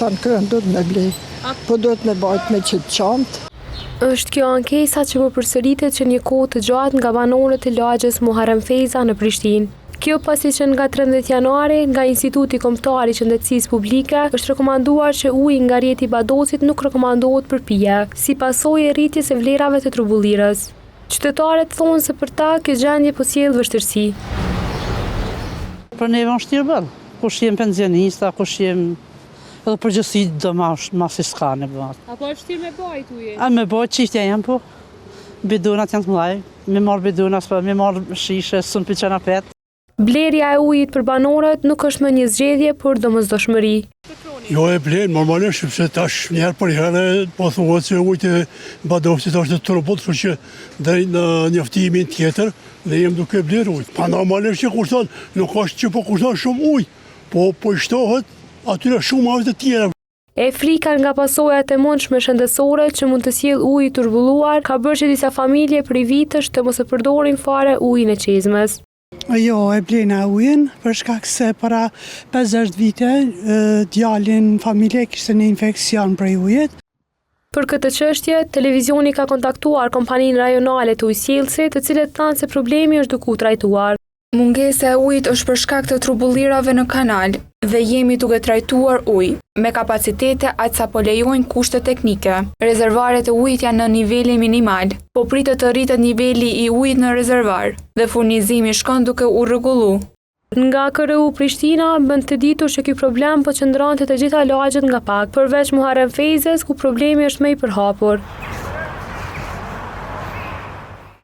Tanë krejt duhet me ble, po duhet me bajt me qitë çantë. Është kjo ankesa që po përsëritet që një kohë të gjatë nga banorët e lagjes Muharrem Fejza në Prishtinë. Kjo pasi që nga 13 janari, nga Instituti Kombëtar i Shëndetësisë Publike është rekomanduar që uji nga rrjeti i Badocit nuk rekomandohet për pije, si pasojë e rritjes së vlerave të turbullirës. Qytetarët thonë se për ta kjo gjendje po sjell vështirësi. Për neve është vshtirë boll, kush jem pensionista, kush jem edhe përgjithësi do ma masi s'ka në bëhet. A po është vshtirë me bajt ujin? A me bajt çiftja jem po, bidonat janë të mëdhaj, me marrë bidona, s'po, me marrë shishe, s'un pëlqen apet. Blerja e ujit për banorët nuk është më një zgjedhje, por domosdoshmëri. Jo e blejnë normalisht sepse tash një herë për herë po thuhet se ujt e Badovcit është i turbullt, kështu që deri në njoftimin tjetër ne jemi duke blerë ujë. Pa normalisht që kushton, nuk është që po kushton shumë ujë, po po i shtohet atyre shumave të tjera. E frika nga pasojat e mundshme shëndetësore që mund të sjellë uji i turbulluar ka bërë që disa familje prej vitesh të mos e përdorin fare ujin e çezmës. Jo, e blejna ujin, për shkak se para 5-6 vite djali në familje kishte një infeksion prej ujit. Për këtë çështje, televizioni ka kontaktuar kompaninë rajonale të ujësjellësit, të cilët thanë se problemi është duke u trajtuar. Mungesa e ujit është për shkak të turbullirave në kanal dhe jemi duke trajtuar ujë, me kapacitete aq sa po lejojnë kushtet teknike. Rezervaret e ujit janë në nivelin minimal. Po pritet të rritet niveli i ujit në rezervar dhe furnizimi shkon duke u rregullu. Nga KRU Prishtina bën të ditur që ky problem po qëndron te të gjitha lagjet nga pak, përveç Muharrem Fejzës ku problemi është më i përhapur.